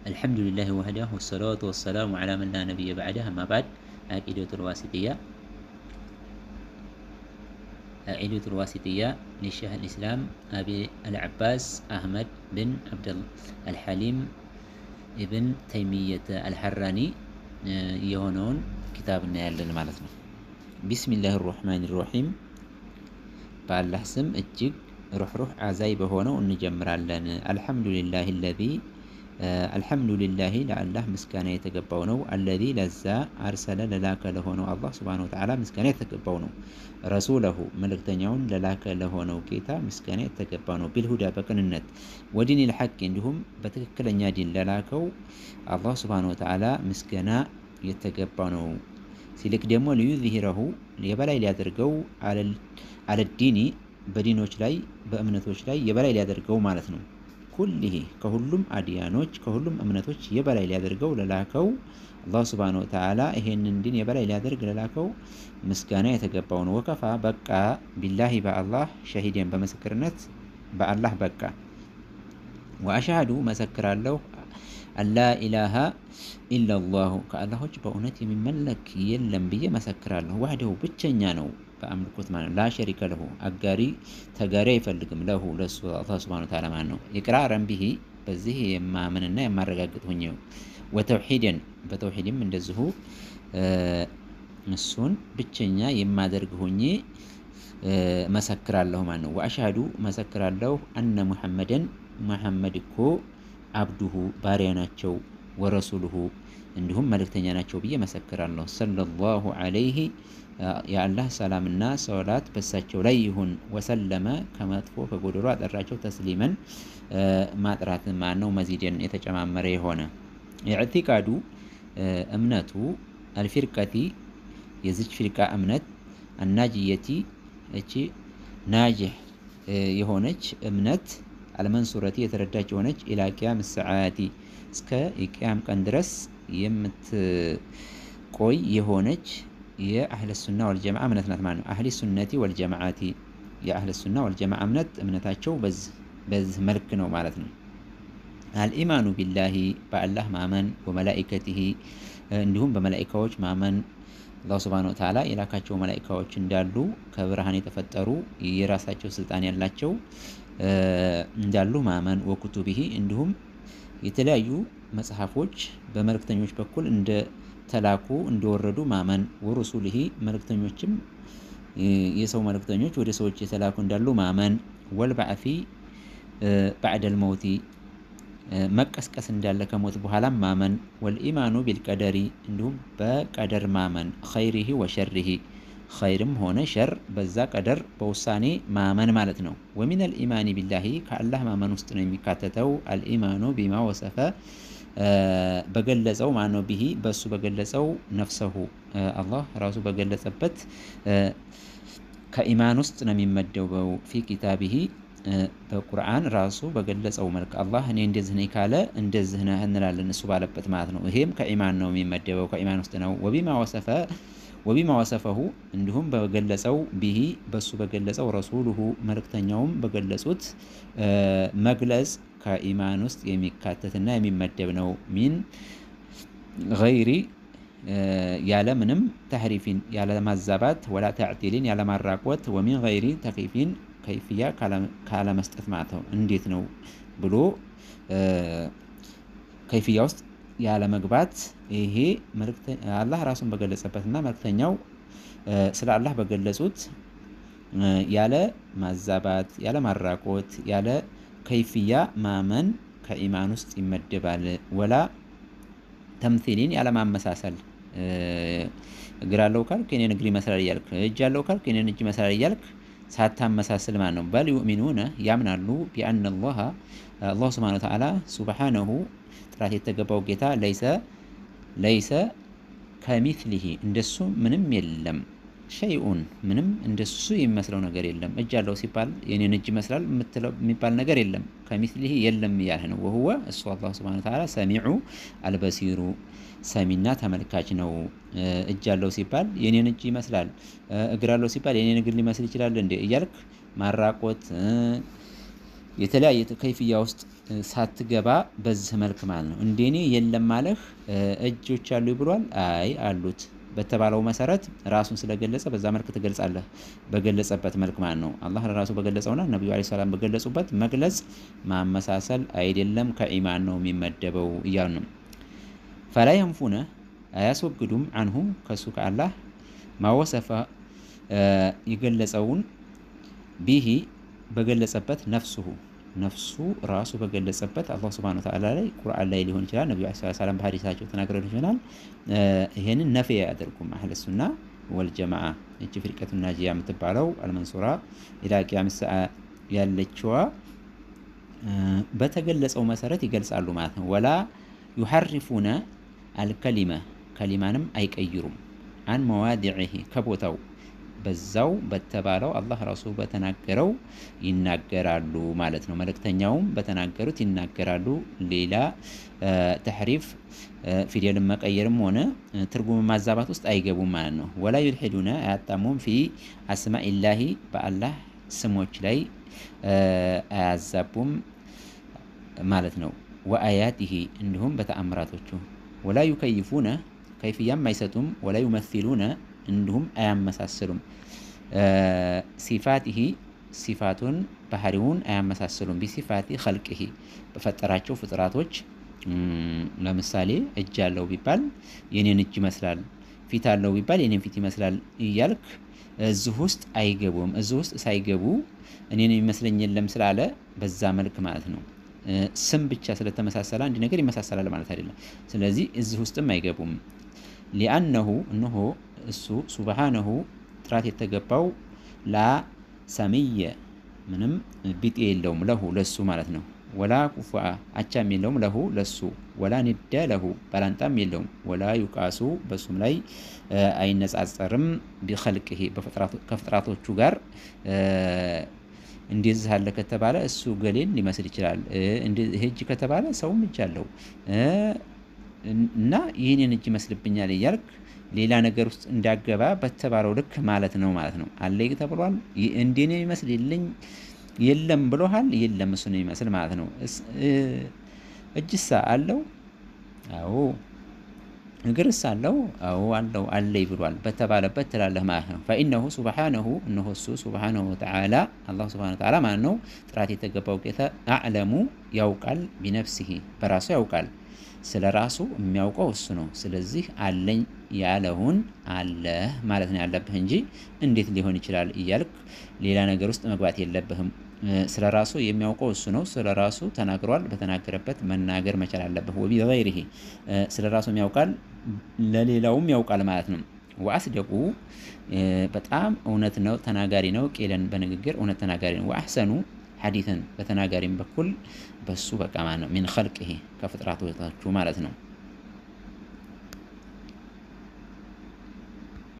الحمد لله وحده والصلاة والسلام على من لا نبي بعده أما بعد። عقيدة الواسطية، عقيدة الواسطية لشيخ الإسلام أبي العباس أحمد بن عبد الحليم ابن تيمية الحراني የሆነውን ኪታብ እናያለን ማለት ነው። بسم الله الرحمن الرحيم፣ በአላህ ስም እጅግ ሩሕሩሕ አዛይ በሆነው እንጀምራለን። الحمد لله الذي፣ الحمد لله ለአላህ ምስጋና የተገባው ነው። الذي ለዛ أرسل ለላከ ለሆነው አላህ سبحانه وتعالى ምስጋና የተገባው ነው። رسوله መልእክተኛውን ለላከ ለሆነው ጌታ ምስጋና የተገባ ነው። بالهدى በቅንነት፣ ودين الحق እንዲሁም በትክክለኛ ዲን ለላከው አላህ سبحانه وتعالى ምስጋና የተገባ ነው። ሲልክ ደግሞ ليظهره የበላይ ሊያደርገው፣ على الدين በዲኖች ላይ፣ በእምነቶች ላይ የበላይ ሊያደርገው ማለት ነው። كله ከሁሉም አድያኖች፣ ከሁሉም እምነቶች የበላይ ሊያደርገው ለላከው አላህ سبحانه وتعالى፣ ይሄንን ዲን የበላይ ሊያደርግ ለላከው ምስጋና የተገባው ነው። وكفى በቃ፣ بالله በአላህ፣ شهيدا በምስክርነት በአላህ በቃ። وأشهد መሰክራለሁ፣ أن لا إله إلا الله ከአላህ ውጭ በእውነት የሚመለክ የለም ብዬ መሰክራለሁ። وحده ብቸኛ ነው በአምልኮት ማለት ነው። لا شريك له አጋሪ ተጋሪ አይፈልግም። له ለሱ አላህ سبحانه وتعالى ማለት ነው። إقرارا به በዚህ የማምንና የማረጋግጥ ሁኜ፣ وتوحيدا በተውሒድም እንደዚሁ እሱን ብቸኛ የማደርግ ሁኜ መሰክራለሁ ማለት ነው። وأشهد መሰክራለሁ፣ أن محمدا ሙሐመድ እኮ عبده ባሪያ ናቸው፣ ورسوله እንዲሁም መልእክተኛ ናቸው ብዬ መሰክራለሁ። صلى الله عليه የአላህ ሰላምና ሰላት በሳቸው ላይ ይሁን። وسلم ከመጥፎ ከጎደሎ አጠራቸው፣ تسليما ማጥራት ማነው፣ مزيدا የተጨማመረ የሆነ። اعتقاد እምነቱ፣ الفرقة የዚች ፊርቃ እምነት፣ الناجية እቺ ናጅህ የሆነች እምነት፣ المنصورة የተረዳች የሆነች፣ إلى قيام الساعة እስከ የቅያም ቀን ድረስ የምትቆይ የሆነች የአህለ ሱና ወልጀማዓ እምነት ናት ማለት ነው። أهل السنة والجماعة የአህለ ሱና ወልጀማዓ እምነት እምነታቸው በዚህ መልክ ነው ማለት ነው። الإيمان بالله በአላህ ማመን፣ وملائكته እንዲሁም በመላኢካዎች ማመን፣ አላህ سبحانه وتعالى የላካቸው መላኢካዎች እንዳሉ፣ ከብርሃን የተፈጠሩ የራሳቸው ስልጣን ያላቸው እንዳሉ ማመን፣ وكتبه እንዲሁም የተለያዩ መጽሐፎች በመልእክተኞች በኩል እንደ ተላኩ እንደወረዱ ማመን፣ ورسله መልእክተኞችም የሰው መልእክተኞች ወደ ሰዎች የተላኩ እንዳሉ ማመን፣ والبعث بعد الموت መቀስቀስ እንዳለ ከሞት በኋላ ማመን፣ والإيمان بالقدر እንዲሁም በቀደር ማመን፣ خيره وشره ኸይርም ሆነ ሸር በዛ ቀደር በውሳኔ ማመን ማለት ነው። ومن الإيمان بالله ከአላህ ማመን ውስጥ ነው የሚካተተው፣ الإيمان بما وصف በገለጸው ማነው፣ به በሱ በገለጸው፣ نفسه አላህ ራሱ በገለጸበት ከኢማን ውስጥ ነው የሚመደበው። في كتابه በቁርአን ራሱ በገለጸው መልክ አላህ እኔ እንደዚህ ነኝ ካለ እንደዚህ ነህ እንላለን እሱ ባለበት ማለት ነው። ይሄም ከኢማን ነው የሚመደበው፣ ከኢማን ውስጥ ነው። وبما وصفه እንዲሁም በገለጸው፣ به በሱ በገለጸው፣ رسوله መልእክተኛውም በገለጹት መግለጽ ከኢማን ውስጥ የሚካተትና የሚመደብ ነው። من غير ያለ ምንም፣ تحريف ያለ ማዛባት፣ ولا تعطيل ያለ ማራቆት፣ ومن غير تكييف ከይፍያ ካለመስጠት ማለት ነው። እንዴት ነው ብሎ ከይፍያ ውስጥ ያለ መግባት፣ ይሄ አላህ ራሱን በገለጸበትና መልእክተኛው ስለ አላህ በገለጹት ያለ ማዛባት፣ ያለ ማራቆት፣ ያለ ከይፍያ ማመን ከኢማን ውስጥ ይመደባል። ولا تمثيل ያለ ማመሳሰል፣ እግር አለው ካልክ የኔን እግር ይመስላል እያልክ፣ እጅ አለው ካልክ የኔን እጅ ይመስላል እያልክ ሳታመሳስል ማለት ነው። بل يؤمنون ያምናሉ፣ بأن الله አላህ سبحانه وتعالى سبحانه ጥራት የተገባው ጌታ ليس كمثله እንደሱ ምንም የለም፣ شيء ምንም እንደሱ የሚመስለው ነገር የለም። እጅ አለው ሲባል የኔን እጅ ይመስላል የሚባል ነገር የለም። كمثله የለም እያልህ ነው። وهو እሱ አላህ سبحانه وتعالى السميع البصير ሰሚና ተመልካች ነው። እጅ አለው ሲባል የኔን እጅ ይመስላል፣ እግር አለው ሲባል የኔን እግር ሊመስል ይችላል እንዴ እያልክ ማራቆት የተለያየ ከይፍያ ውስጥ ሳትገባ በዚህ መልክ ማለት ነው። እንደኔ የለም ማለህ እጆች አሉ ብሏል። አይ አሉት በተባለው መሰረት ራሱን ስለገለጸ በዛ መልክ ትገልጻለህ። በገለጸበት መልክ ማለት ነው። አላህ ለራሱ በገለጸውና ነብዩ አለይሂ ሰላም በገለጹበት መግለጽ ማመሳሰል አይደለም፣ ከኢማን ነው የሚመደበው እያሉ ነው። ፈላ የንፉነ አያስወግዱም፣ አንሁ ከሱ ከአላህ ማወሰፈ የገለጸውን፣ ቢሂ በገለጸበት፣ ነፍሱሁ ነፍሱ ራሱ በገለጸበት አላህ ሱብሓነሁ ወተዓላ ላይ ቁርአን ላይ ሊሆን ይችላል፣ ነብዩ ዐለይሂ ሰላም በሐዲሳቸው ተናግረው ሊሆን ይችላል። ይሄንን ነፊ አያደርጉም። አህለ ሱና ወልጀማዓ እቺ ፍርቀቱ ናጂያ የምትባለው አልመንሱራ ኢላ ቂያም ሰዓ ያለችዋ በተገለጸው መሰረት ይገልጻሉ ማለት ነው። ወላ ዩሐሪፉነ አልከሊመ ከሊማንም አይቀይሩም፣ አን መዋዲዒሂ ከቦታው በዛው በተባለው አላህ ራሱ በተናገረው ይናገራሉ ማለት ነው። መልእክተኛውም በተናገሩት ይናገራሉ። ሌላ ተሕሪፍ ፊደልን መቀየርም ሆነ ትርጉም ማዛባት ውስጥ አይገቡም ማለት ነው። ወላ ዩልሒዱነ አያጣሙም፣ ፊ አስማኢላሂ በአላህ ስሞች ላይ አያዛቡም ማለት ነው። ወአያቲሂ እንዲሁም በተአምራቶቹ። ወላ ዩከይፉነ ከይፍያም አይሰጡም። ወላ ዩመሲሉነ እንዲሁም አያመሳስሉም። ሲፋቲሂ ሲፋቱን ባህሪውን አያመሳስሉም። ቢሲፋቲ ኸልቅሂ በፈጠራቸው ፍጥራቶች። ለምሳሌ እጅ አለው ቢባል የኔን እጅ ይመስላል፣ ፊት አለው ቢባል የኔን ፊት ይመስላል እያልክ እዚህ ውስጥ አይገቡም። እዚህ ውስጥ ሳይገቡ እኔን የሚመስለኝ የለም ስላለ በዛ መልክ ማለት ነው። ስም ብቻ ስለተመሳሰለ አንድ ነገር ይመሳሰላል ማለት አይደለም። ስለዚህ እዚህ ውስጥም አይገቡም። ሊአነሁ እነሆ እሱ ሱብሃነሁ ጥራት የተገባው ላ ሰሚየ ምንም ቢጤ የለውም ለሁ ለሱ ማለት ነው። ወላ ኩፉአ አቻም የለውም ለሁ ለሱ፣ ወላ ኒደ ለሁ ባላንጣም የለውም። ወላ ዩቃሱ በሱም ላይ አይነጻጸርም፣ ቢኸልቅሂ ከፍጥራቶቹ ጋር እንደዚህ አለ ከተባለ እሱ ገሌን ሊመስል ይችላል። ይሄ እጅ ከተባለ ሰውም እጅ አለው እና ይህንን እጅ ይመስልብኛል እያልክ ሌላ ነገር ውስጥ እንዳገባ በተባለው ልክ ማለት ነው ማለት ነው። አለይ ተብሏል። እንደኔ የሚመስል የለኝ የለም ብሎሃል። የለም እሱን የሚመስል ማለት ነው። እጅሳ አለው? አዎ። እግርስ አለው? አዎ አለው። አለይ ብሏል በተባለበት ትላለህ ማለት ነው። ፈኢነሁ ሱብሓነሁ እነሆ እሱ ሱብሓነሁ ወተዓላ አላህ ሱብሓነሁ ወተዓላ ማለት ነው። ጥራት የተገባው ጌታ አዕለሙ ያውቃል፣ ቢነፍሲሂ በራሱ ያውቃል። ስለ ራሱ የሚያውቀው እሱ ነው። ስለዚህ አለኝ ያለውን አለህ ማለት ነው ያለብህ እንጂ እንዴት ሊሆን ይችላል እያልክ ሌላ ነገር ውስጥ መግባት የለብህም። ስለ ራሱ የሚያውቀው እሱ ነው። ስለ ራሱ ተናግሯል። በተናገረበት መናገር መቻል አለብህ። ወቢገይሪሂ ስለ ራሱም ያውቃል፣ ለሌላውም ያውቃል ማለት ነው። ወአስደቁ በጣም እውነት ነው ተናጋሪ ነው። ቂለን በንግግር እውነት ተናጋሪ ነው። ወአሕሰኑ ሐዲትን በተናጋሪም በኩል በሱ በቃ ማለት ነው። ሚን ኸልቅሂ ከፍጥራቶቹ ማለት ነው።